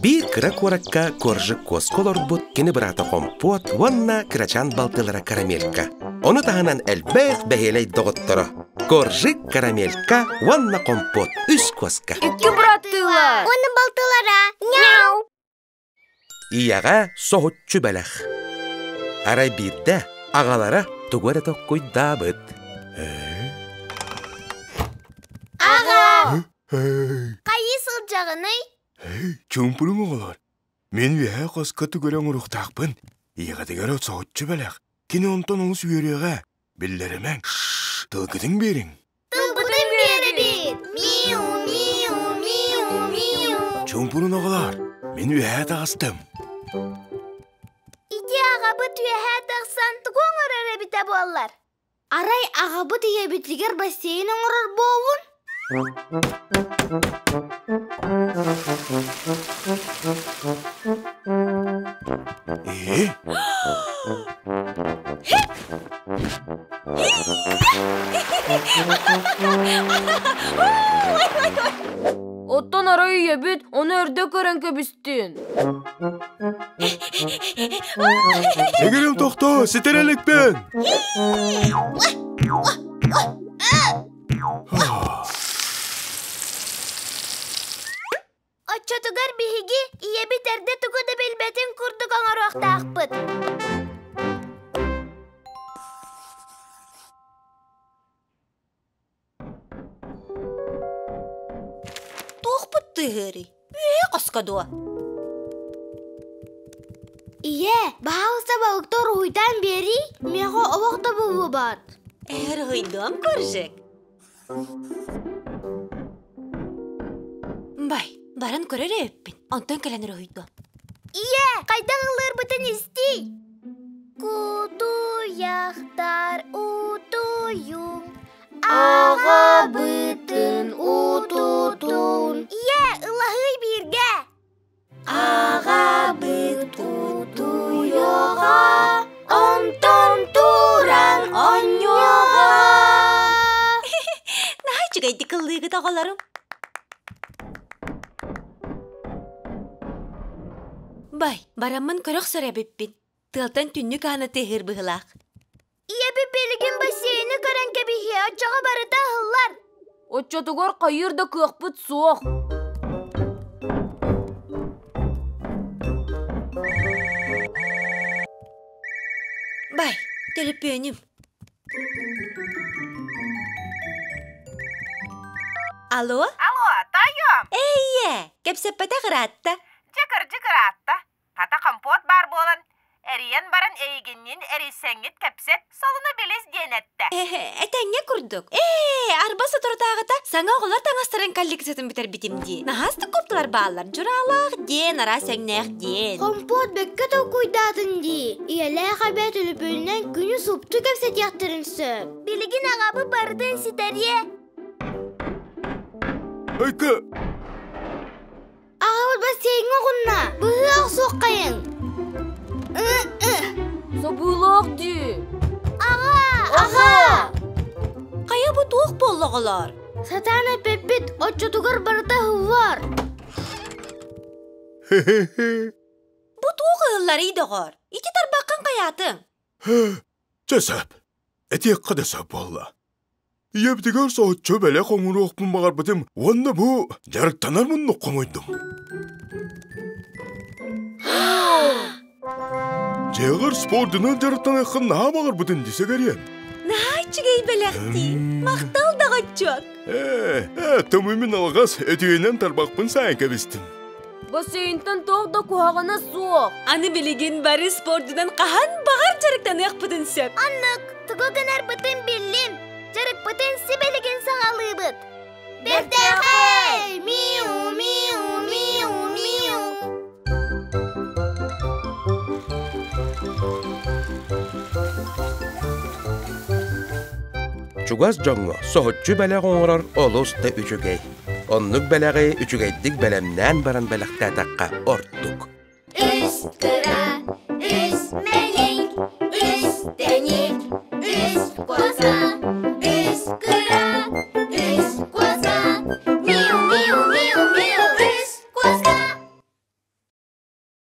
Биир кыра куоракка Коржик куоска олорбут кини быраата Хомпуот уонна кырачаан балтылара Карамелька. Ону таһынан элбэх бэһиэлэй доҕотторо Коржик, Карамелька уонна Хомпуот үс куоска. Икки быраттыылар. Уонна балтылара. Мяу! Ийэҕэ соһуччу бэлэх. Арай биирдэ аҕалара тугу эрэ токкуйдаабыт. Аҕа! Хайыы сылдьаҕыный? Чуумпунуҥ оҕолор. Мин үөһэ хоско тугу эрэ оҥоруохтаахпын. Ийэҕитигэр соһуччу бэлэх. Кини онтон олус үөрүөҕэ. Биллэримэҥ. Тылгытын биэриҥ. Тылбытын биэрэбит! Миу, миу, миу, миу. Чуумпунун оҕолоор, мин үөһээ таҕыстым. Ити аҕабыт үөһээ тахсан тугу оҥорор эбитэ буоллар? Арай аҕабыт ийэбитигэр бассейн оҥорор буолун? Ээ? Оттон арай ийэбит ону өрдө көрөн кэбистин. Эгерим тохтоо, ситэр элекпин! Оччотугар биһиги ийэбит эрдэ тугу да билбэтин курдук оҥоруохтаахпыт. Туохпут тыаһыырый? Үөһэ хоско дуо? Ийэ, баһаалыста балыкта уруһуйдаан биэрий, миэхэ олох да буллубат. Эр уруһуйдуом, Коржик. Бай, баран көрөр эбиппин, онтон кэлэн уруһуйдуом. Ийэ, хайдах ыллыырбытын истий. Кутуйахтар утуйуҥ, аҕабытын утутун. Ийэ, ыллаһыы бииргэ. Аҕабыт утуйуоҕа, онтон туран онньуоҕа. Наһаа үчүгэйдик ыллыыгыт оҕолорум. Бай, бараммын көрө охсор эбиппин. Тыалтан түннүк аана тыаһыыр быһыылаах. Ийэбит билигин бассейны көрөн кэбиһиэ, оччоҕо барыта ыһыллар. Оччотугар хайыыр да кыахпыт суох. Бай, төлөпүөнүм. Алло? Алло, тоойуом! Эй, кэпсэппэтэх ыраатта. Дьэ, кырдьык ыраатта. Хата компот баар буолан, эрийэн баран эйигинниин эрийсэҥҥит кэпсэт, солуну билис диэн эттэ. Этэҥҥэ курдук. Ээ, арба соторутааҕыта саҥа оҕолор таҥастарын коллекциятын бүтэрбитим дии. Наһаастык купталар бааллар. Дьураалаах диэн, араас өҥнөөх диэн. Компот бэккэ толкуйдаатын дии. Ийэлээх эбээ төлөпүөнүнэн күнү супту кэпсэтиэхтэрин сөп. Билигин аҕабыт барытын ситэриэ. Айка! Аҕабыт бассейҥҥа оҕунна. Быһыы охсуоххайыҥ. Собуулаах дии. Аҕа! Аҕа! Хайа бу туох буолла оҕолоор? Сатаан эппиппит оччотугар барыта ыһыллар. Бу туох ыһылларый доҕор? Ити тарбаххын хайаатыҥ? Чэ сөп. Этиэххэ да сөп буолла. Ийэбитигэр соһуччу бэлэх оҥоруохпун баҕарбытым уонна бу дьарыктанар муннук хомуйдум. Дьиэҕэр спордунан дьарыктаныаххын наһаа баҕарбытын дии сэгэриэм. Наһаа үчүгэй бэлэхтии. Махтал доҕоччуок. Ээ, ээ, тымымын алҕас өтүйэнэн тарбахпын саайан кэбистим. Бассейнтан туох да куһаҕана суох. Аны билигин бары спордунан хаһан баҕар дьарыктаныахпытын сөп. Оннук, тугу гынарбытын биллим. Дьарыкпытын сибилигин саҕалыыбыт. Бэртээхэй! Миу, миу, миу, миу. Чугас дьоҥҥо соһуччу бэлэх оҥорор олус да үчүгэй. Оннук бэлэҕи үчүгэйдик бэлэмнээн баран бэлэхтээтэххэ ордук. Үс кыра, үс мэҥ.